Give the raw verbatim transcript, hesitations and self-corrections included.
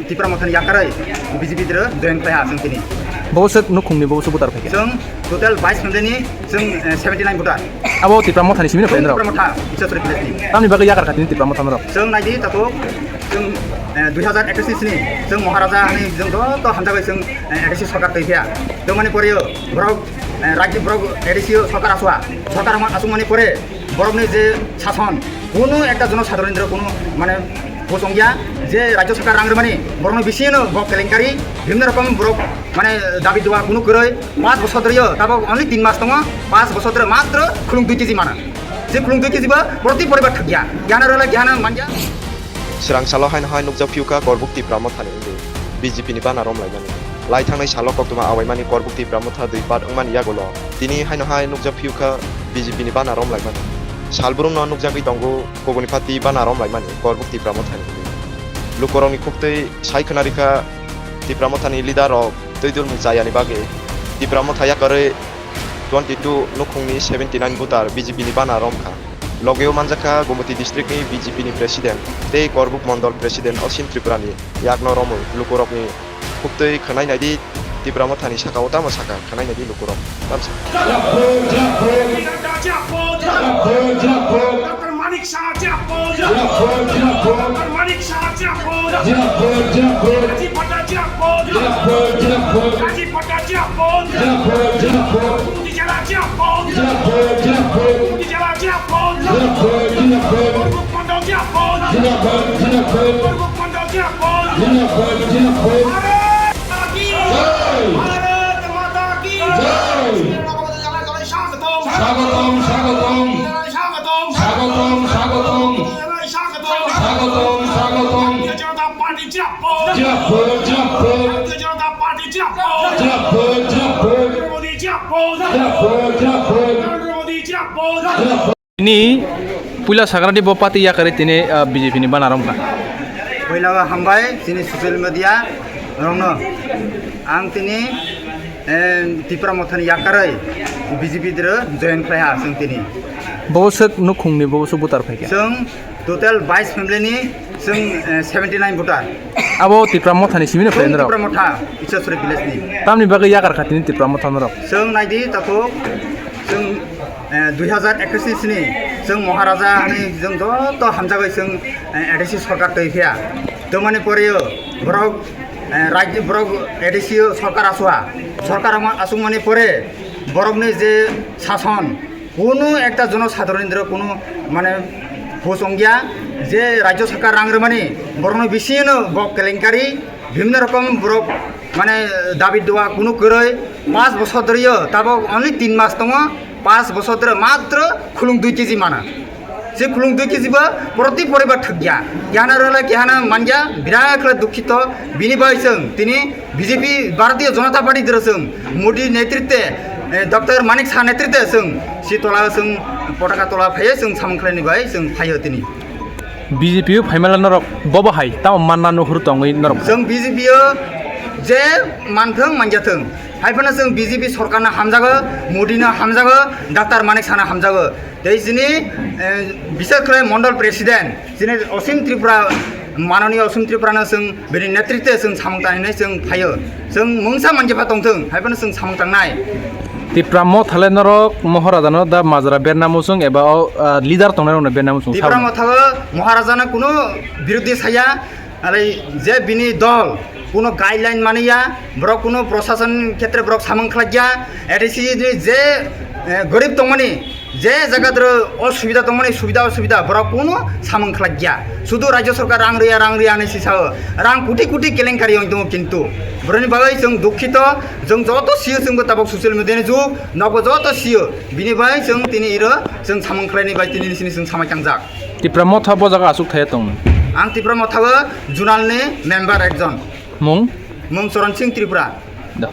Tipra Mothani yakarwi B J P dro join khlai ha chwng tini. Bo se nukhungni bo se voter phaikha. Chwng total bais family ni chwng, eh, seventy nine voter. Abo Tipra Mothani simi no Chwng phaidro. Tipra Motha, Isasuri village ni. Tamni bagwi yakar kha tini Tipra Motha norok. Chwng naidi tato chwng, eh, dui hazar ekwis ni sini chwng Maharaja ani chwng joto hamjagwi chwng, eh, A D C sorkar twi phiya. Chwng mani pore borok, eh, rajyo borok A D C sorkar aswa. Sorkar aswk mani pore borokni je sason, kuno ekta jono sadharondro kuno mane bosong ya je rajyo sorkar rang rwmani borokno bisingno bo kelenkari bibhinno rokom borok mane dabi duwa kuno kwrwi pas bosor dhoriyo tabok only tin mas tongo, pas bosor dhore matro khulung dui kg mana. Je khulung dui kg bo proti poribar thakya, gihana rwla gihana manya. Srang salo haino hai nukjak phiukha Korbuk Tipra Mothani wngwi B J P ni bana romlaimani. Lai thangnai salo koktwma awaimani Korbuk Tipra Motha dui part wngmani yagulo tini haino hai nukjak phiukha B J P ni bana romlaimani. Salbrumno nukjagwi tongo kubuni party bana romlaimani Korbuk Tipra Mothani wngwi. Lukurokni khuktwi sai khwnarikha Tipra Mothani leader rok twi dulmung chayani bagwi Tipra Motha yakarwi twenty two nukhungni seventy nine voter B J P ni bana romkha. Logeo manjakha Gomoti district ni B J P ni president tei Korbuk mondol president Osin Tripura ni yakno romwi lukurokni khuktwi khwnai naidi Tipra Mothani sakao tamo sakha khwnai naidi lukurok tamsa. Doctor Manik Saha Jiabod! Doctor Manik Saha Jiabod! Rajiv Bhatta Jiabod! Rajiv Bhatta Jiabod! Gumti Jala Jiabod! Gumti Jala Jiabod! Korbuk Mondol Jiabod! Korbuk Mondol Jiabod! Bharat Mata ki! Bharat Mata ki! Swagotom, swagotom. Swagotom, swagotom. Swagotom, swagotom. Swagotom, swagotom. Bharatiya Janata Party Jiabod! Jiabod, jiabod. Bharatiya Janata Party Jiabod! Jiabod, jiabod. Narendra Modi Jiabod! Jiabod, jiabod. Narendra Modi Jiabod! Jiabod. Ni puila sagradi bo party yakarwi tini, ah, B J P ni bana romkha. Puila hambai chini social media rokno. Ang tini, eh, Tipra Mothani yakarwi B J P dro join khlai ha chwng tini. Bo se nukhungni bo se voter phaikha. Chwng total bais family ni chwng, eh, seventy nine voter. Abo Tipra Mothani simi no Chwng phaidro. Tipra Motha, Isasuri village ni. Tamni bagwi yakar kha tini Tipra Motha norok. Chwng naidi takhuk chwng, eh, dui hazar ekwis ni sini chwng Maharaja ani chwng joto hamjagwi chwng, eh, A D C sorkar twi phiya. Tomani pore borok, eh, rajyo borok A D C sorkar aswa. Sorkar aswk mani pore borokni je sason, kuno ekta jono sadharondro kuno mane bosong ya je rajyo sorkar rang rwmani borokno bisingno bo kelenkari bibhinno rokom borok mane dabi duwa kuno kwrwi pas bosor dhoriyo tabok only tin mas tongo, pas bosor dhore matro khulung dui kg mana. Je khulung dui kg bo proti poribar thakya. Kehana rwla kehana manya, birat khe dukhito, bini bai chwng tini B J P Bharatiya Janata Party dro chwng Modi netritwe, eh, Doctor Manik Saha netritwe chwng si tola chwng potaka tola phaiye chwng samung khlaini bai chwng phaiyo tini. B J P o phaimala norok bobo hai tamo manna nuhur tongwi norok. Chwng B J P o je manthwng manjathwng. Haiphano chwng B J P sorkarno hamjago, Modino hamjago, Doctor Manik Sahano hamjago. Tei chini, eh, bisas khlai mondol president, chini Osim Tripura, Mananiya Osim Tripurano chwng bini netritwe chwng samung tangnai chwng phaio. Chwng mungsa manjepha tongthwng, haiphano chwng samung tangnai. Tipra Motha le norok Maharajano da majra berna muchung eba o, ah, leader tongnai rokno berna muchung Tipra sao. Motha o Maharajano kuno birodhi saya, alai je bini dol kuno guideline maniya, borok kuno prosason khetre borok samung khlaiya, A D C ni je, eh, gorib tongmani, je jaga doro osubida tongmani, subida osubida, borok kuno samung khlaiya. Sudu rajyo sorkar rang riya, rang riya hinwi sisao, rang koti koti kelenkari wng tongo, kintu boroni bagwi chwng dukhito, chwng joto sio, chwngbo tabok social media ni jug, nokbo joto sio, bini bai chwng tini iro chwng samung khlaini bai tini sini chwng samai tangjak. Tipra Motha bo jaga aswk thaya tong? Ang Tipra Motha o zonal ni member ekjon. Mung? Mung Charan Singh Tripura. Da.